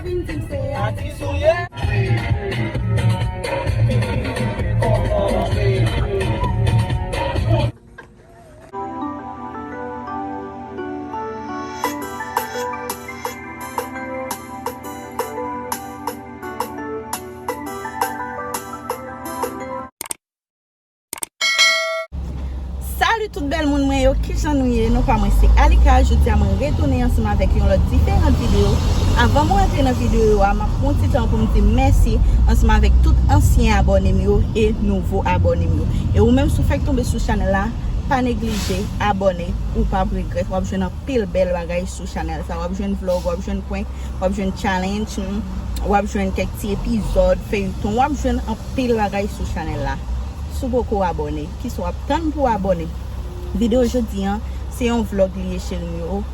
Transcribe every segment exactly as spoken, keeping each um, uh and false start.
Vin di m se atis ou ye. Salut tout bèl moun mwen yo, kijan nou ye? Non pa mwen se Alika, jodi a mwen retounen ansanm avèk yon lòt diferan videyo. Avan mwen antre nan videyo a, m ap pran yon ti tan pou m di mèsi ansanm avèk tout ansyen abòne m yo e nouvo abòne m yo. E ou menm si w fèk tonbe sou chanèl la, pa neglije abòne, ou p ap regrèt, w ap jwenn anpil bèl bagay sou chanèl sa, w ap jwenn vlog, w ap jwenn prank, w ap jwenn challenge, hmm, w ap jwenn kèk ti epizòd, feyton, w ap jwenn anpil bagay sou chanèl la. Si w poko abòne, kisa w ap tann pou w abòne? Videyo jodi a, se yon vlog li ye cheri m yo.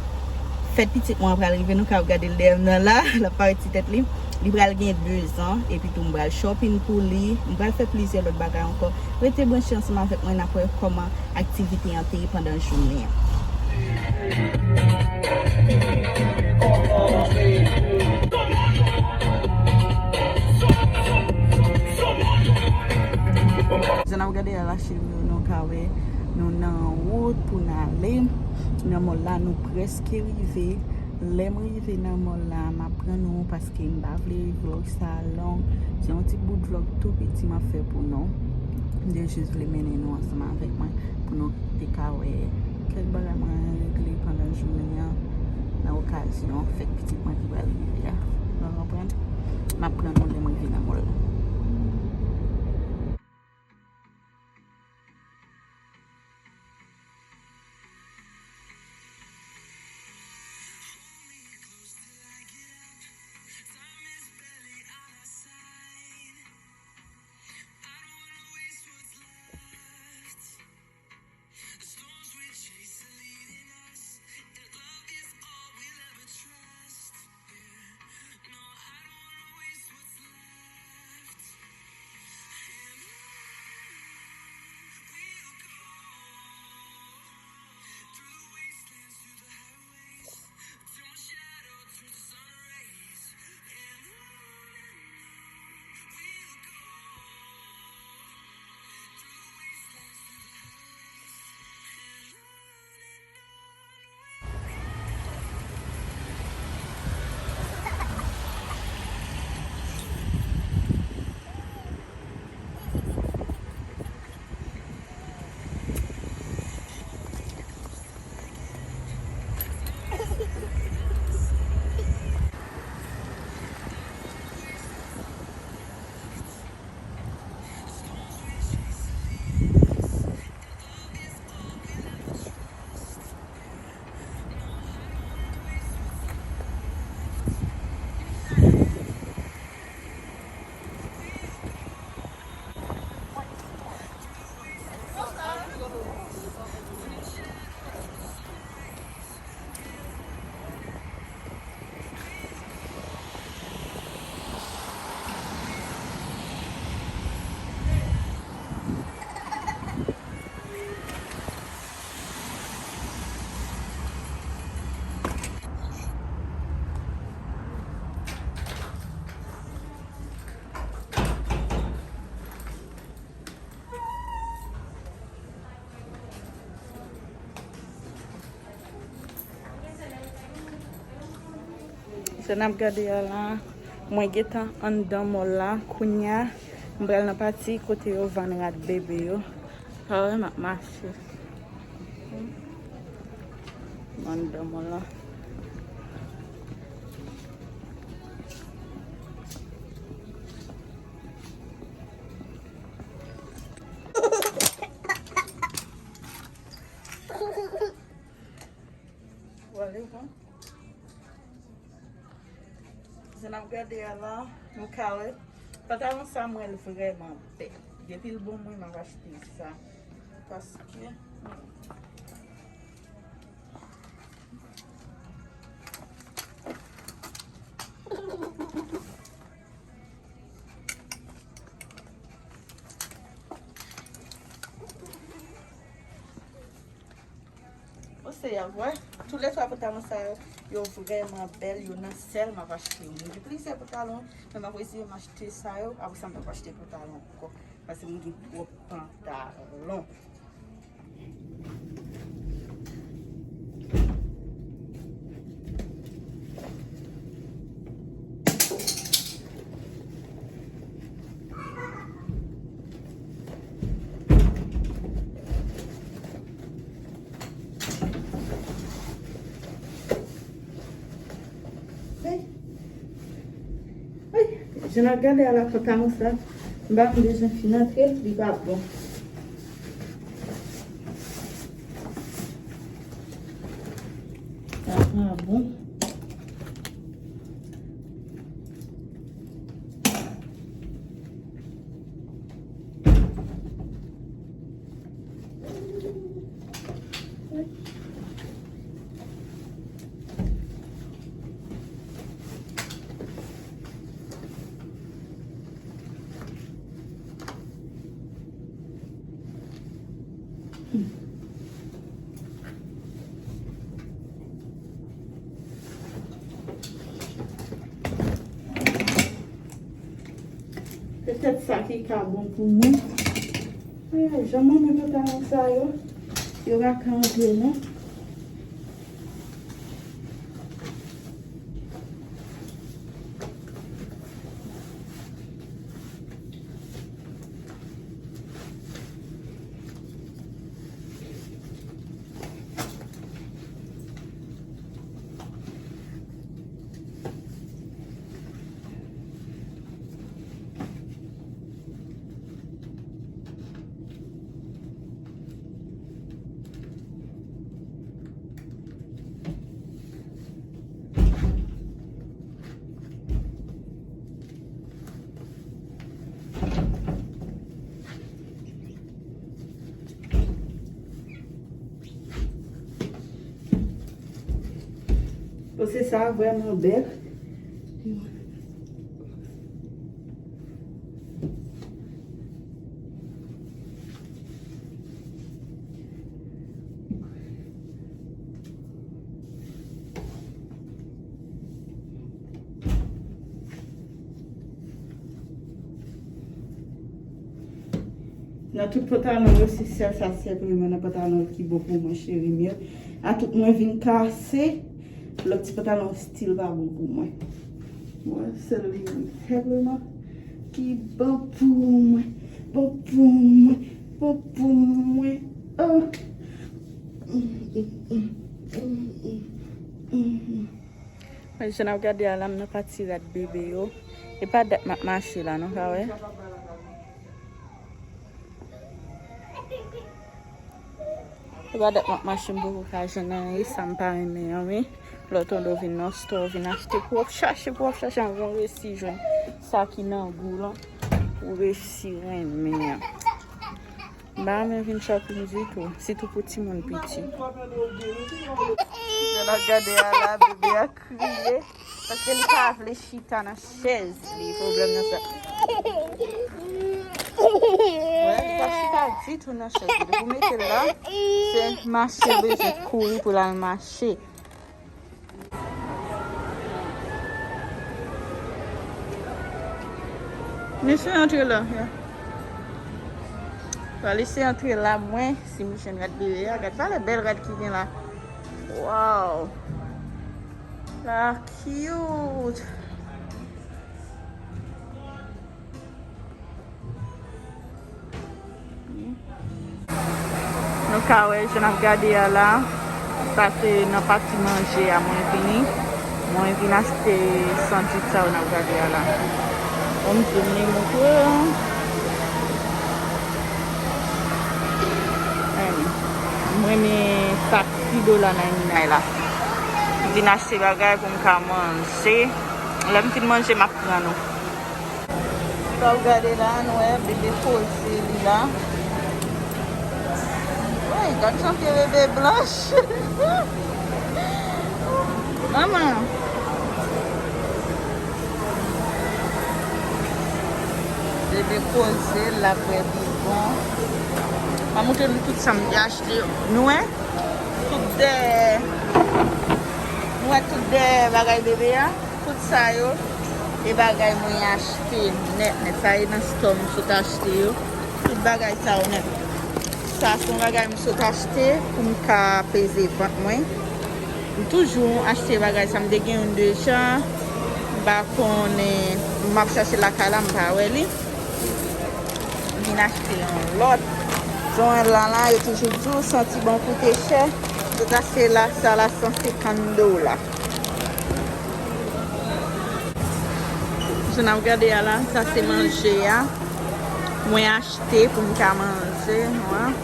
Fèt pitit mwen an pral rive, nou ka ap gade l dèyè m nan la, l ap parèt ti tèt li. Li pral gen de zan, epi tou m pral shopping pou li. M pral fè plizyè lòt bagay ankò. Rete branche ansanm avèk mwen, n ap wè kòman aktivite an te ye pandan jounen an. Jan n ap gade a la, cheri yo, nou ka wè nou nan wout pou n ale nan mòl la, nou prèske rive. Lè m rive nan mòl la, m ap pran nou paske m pa vle vlog sa long. Se yon ti bout vlog tou piti m ap fè pou nou. M te jis vle mennen nou ansanm avèk mwen pou nou te ka wè kèk bagay mwen regle pandan jounen an nan okazyon fèt pitit mwen ki pral rive a. Nou konprann? M ap pran nou lè m rive nan mòl la. Jan n ap gade a la, mwen gentan anndan mòl la. Kounye a, m pral nan pati kote yo vann rad bebe yo. Pa wè m ap mache. M anndan mòl la. Wale, bon. Jan n ap gade a la, nou ka wè. Pantalon sa, mwen, l vrèman bèl. Depi l bon mwen, m ap achte sa. Paske, hmm. Bon, Se a vre. Tou lè twa pantalon sa yo, yo vrèman bèl, yo nan sèl m ap achte yo. Mwen gen plizyè pantalon, men m ap eseye m achte sa yo, apre sa m p ap achte pantalon ankò. Paske mwen gen twòp pantalon. Ay. Ay. Jan n ap gade a la pantalon sa, m pa konn deja fin antre, li pa bon. Sa pa bon. Petèt sa ki ka bon pou mwen. Eh, jan mwen menm pantalon sa yo, yo pa ka antre non. Bon, se sa vrèman bèl. Nan tout pantalon yo, se sèl sa senpleman nan pantalon ki bon pou mwen, cheri m yo. A tout mwen vin kase, lòt ti pantalon stil pa bon pou mwen. Mwen sèl li menm senpleman ki bon pou mwen, bon pou mwen, bon pou mwen. Oh. Men jan n ap gade a la, m nan pati rad bebe yo. E pa dat m ap mache la, nou ka wè. E pa dat m ap mache, m poko ka jwenn anyen, e sa m pa renmen an, wi. Lè w tande w vin nan store, w vin achte pou w ap chache, pou w ap chache, anvan w resi jwenn sa ki nan gou w lan, pou w resi renmen an. M pa renmen vin shopping ditou, sitou pou timoun piti. Jan n ap gade a la, bebe a kriye, paske li pa vle chita nan chèz li, pwoblèm nan sa. Wè, li pa chita ditou nan chèz li. Depi w mete l la, se mache l bezwen kouri pou l al mache. Mesye antre la, ya. Pral eseye antre la, mwen, si m jwenn rad bebe a. Gad, valè bèl rad ki gen la. Wow. La cute. Nou ka wè, jan n ap gade a la, sa se nan pati manje a mwen vini. Mwen vin achte sandwich sa yo n ap gade a la. Bon, m di m li moutre. Ann, m renmen sa k pi do la nan Eminay la. M vin achte bagay pou m ka manje. Lè m fin manje, m ap pran nou. Sa w gade la, nou wè, bebe poze li la. Woy, gad jan pye bebe blanch. Manman. Bebe poze, l ap bwè bibwon. M ap montre nou tout sa m te achte yo. Nou wè? Tout Dèyè, nou wè tout dèyè bagay bebe a, tout sa yo, e bagay mwen achte nèt nèt. Sa e nan store m sot achte yo. Tout bagay sa yo nèt. Sa se yon bagay m sot achte pou m ka peze vant mwen. M toujou achte bagay sa, m te gen youn deja. M pa konnen, m ap chache lakay la, m pa wè li. M vin achte yon lòt. Jan la la, yo toujou di w santi bon koute chè. Tout achte la, sa la san senkant dola. Jan ap gade a la, sa se manje a. Mwen achte pou m ka manje, mwen.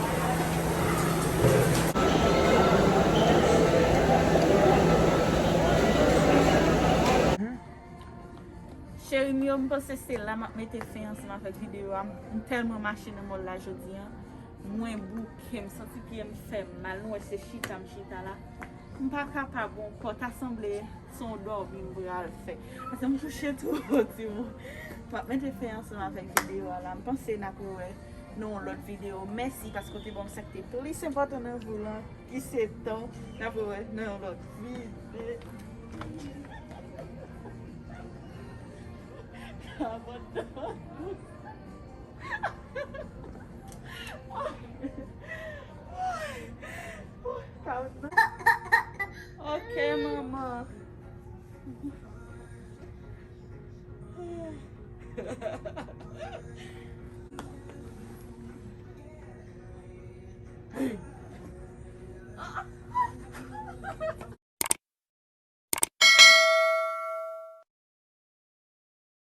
Cheri m yo, m panse se la m ap mete fen ansanm avèk videyo a. M tèlman mache nan mòl la jodi a. Mwen bouke, m santi pye m fè m mal. Nou wè se chita m chita la. M pa kapab ankò. Ta sanble se yon dòmi m pral fè. Paske m kouche twò, timoun. M ap mete fen ansanm avèk videyo a la. M panse n ap rewè nan yon lòt videyo. Mèsi paske w te ban m sa k te plis enpòtan nan vi w lan, ki se tan w. N ap rewè nan yon lòt videyo. Abòne.